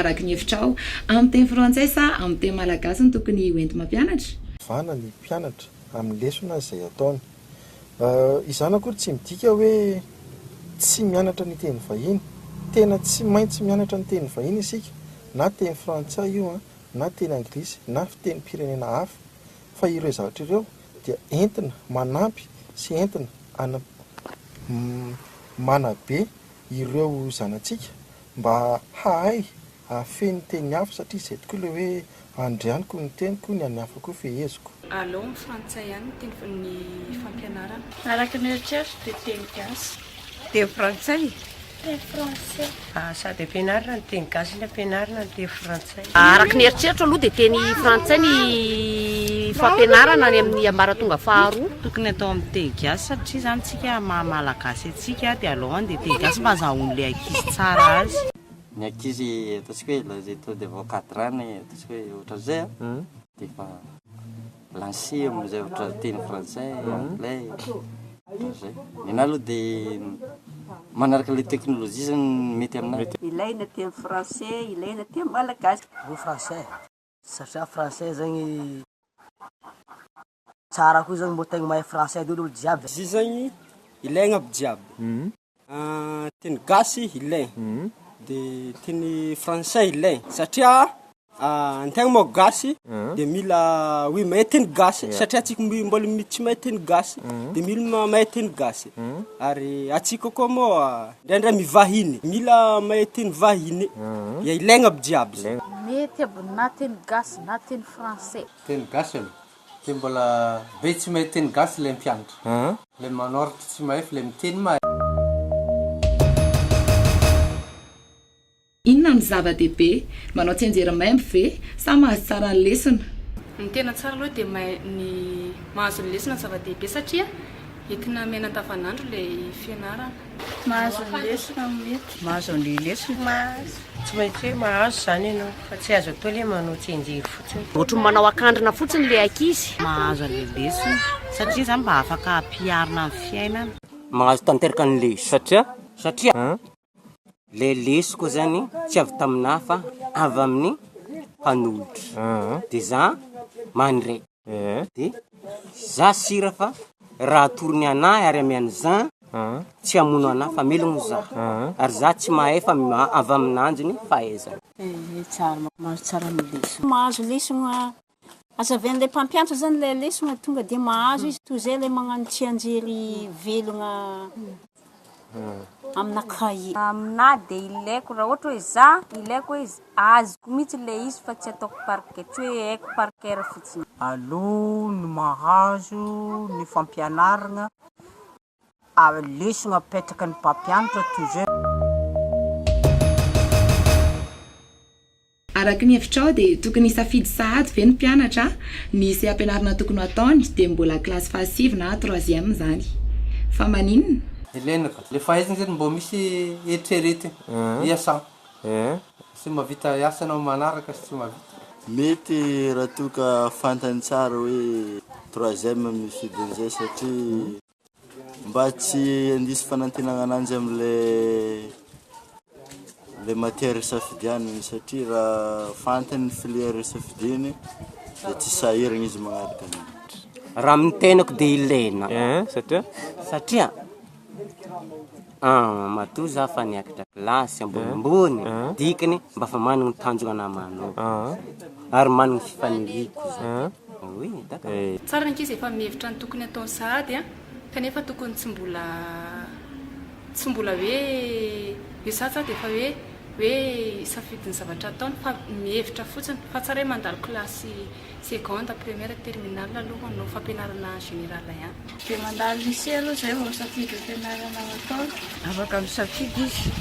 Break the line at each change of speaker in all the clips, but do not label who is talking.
Araka ny hevitrao, amin'ny teny frantsay sa amin'ny teny malagasy no tokony hoenti-mampianatra?
Vana ny mpianatra amin'ny lesona izay ataony. Izany akory tsy midika hoe tsy mianatra ny teny vahiny. Tena tsy maintsy mianatra ny teny vahiny isika, na teny frantsay io na teny anglisy na fitenim-pirenena hafa, fa ireo zavatra ireo dia entina manampy sy entina manabe ireo zanatsika mba hahay hahafehy ny teny hafa satria izay tokoa ilay hoe andrianiko ny teniko ny an'ny hafa koa feheziko.
Aleo amin'ny frantsay ihany ny teny ny fampianarana.
Araka ny eritreritro dia teny gasy.
Teny frantsay.
Teny français.
Sady ampianarina ny teny gasy no ampianarina ny teny frantsay.
Araka ny eritreritro aloha dia teny frantsay ny fampianarana any amin'ny ambaratonga faharoa.
Tokony atao amin'ny teny gasy satria izany tsika maha malagasy antsika dia aleo any dia teny gasy mba azahoan'ilay ankizy tsara azy.
Ny ankizy ataontsika hoe les études de vos quatre ans ataontsika hoe ohatran'izay an, dia efa Lancé amin'izay ohatra teny frantsay, anglais, ohatran'izay. Ny anahy aloha dia manaraka ilay teknolojia zany no mety aminahy.
Ilaina teny français, ilaina teny malagasy.
Mot français, satria français zegny tsara koa zegny mbô tegna mahay français daholo olo jiaby.
Izy io zegny ilaigna aby jiaby, teny gasy ilaigna, de teny français ilaigna satria antegna moa gasy de mila hoe mahay teny gasy satria antsika mbola tsy mahay teny gasy de mila mahay teny gasy ary antsika koa moa indraindray mivahiny mila mahay teny vahiny de ilaigna aby jiaby zay.
Mety aby na teny gasy na teny français.
Teny gasy aloha. Dia mbola be tsy mahay teny gasy ilay mpianatra. Ilay manoratra tsy mahay fa ilay miteny mahay.
Inona no zava-dehibe? Manao tsianjery maimbo ve sa mahazo tsara ny lesona?
Ny tena tsara aloha dia mahay ny mahazo ny lesona no zava-dehibe satria entina miaina andavanandro ilay fianarana.
Mahazo ny lesona no mety.
Mahazo an'ilay lesona. Mahazo. Tsy maintsy hoe mahazo izany ianao fa tsy azo atao ilay manao tsianjery fotsiny.
Ohatry ny manao akandrina fotsiny ilay ankizy.
Mahazo an'ilay lesona satria izany mba afaka ampiharina amin'ny fiainana.
Mahazo tanteraka ny lesona.
Satria?
Satria Le lesoko zany tsy avy taminah fa avy amin'ny mpanolotra de za mandray de za sira fa raha atorony anahy ary amiany za tsy hamono anahy fa melogno za ary za tsy mahay fa avy aminanjy ny fahaizana.
Ehe tsara mahazo tsara ny lesona. Mahazo lesona Azavain'ilay mpampianatra zany ilay lesona tonga dia mahazo izy toy izay ilay magnano tsianjery velogna amina cahier.
Aminah de ilaiko raha ohatra hoe za ilaiko hoe azoko mihitsy le izy fa tsy ataoko par cœur tsy hoe haiko par cœur fotsiny.
Alou ny mahazo ny fampianaragna Lesona apetraky ny mpampianatra toy izay.
Araka ny hevitrao dia tokony hisafidy sahady ve ny mpianatra ny seha-pianarana tokony ho ataony dia mbola kilasy fahasivy na troisième izany? Fa maninona?
Ilaina ka. Le fahaizana zany mbô misy eritreretina iasana. Sy mahavita hiasa anao manaraka sy tsy mahavita.
Mety raha toa ka fantany tsara hoe troisième mifidy an'izay satria mba tsy handiso fanantenana ananjy amle le matière safidianiny satria raha fantany ny filière safidiany de tsy sahiragna izy magnaraka an'igny.
Raha amin'ny tenako dia ilaina.
Satria?
Satria matoa za fa niakatra kilasy ambonimbony, dikany mba fa manana ny tanjona namanao ary manana ny fifaniriako zany. Oui, d'accord.
Tsara ny ankizy efa mihevitra ny tokony ataony sahady an, kanefa tokony tsy mbola tsy mbola hoe io sahady zany dia efa hoe hoe hisafidy ny zavatra ataony fa mihevitra fotsiny fa tsara hoe mandalo kilasy Seconde, première, terminale aloha no fampianarana générale ihany.
Dia mandalo lycée aloha izay vao misafidy ny fianarana ho ataony.
Afaka misafidy izy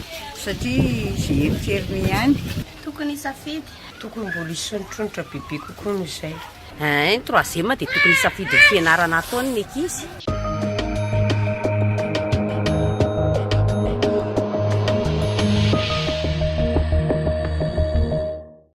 satria izay eritreriny ihany.
Tokony hisafidy.
Tokony mbola hisondrotrondotra bebe kokoa noho izay.
Ein, troisième dia tokony hisafidy ny fianarana ataony ny ankizy.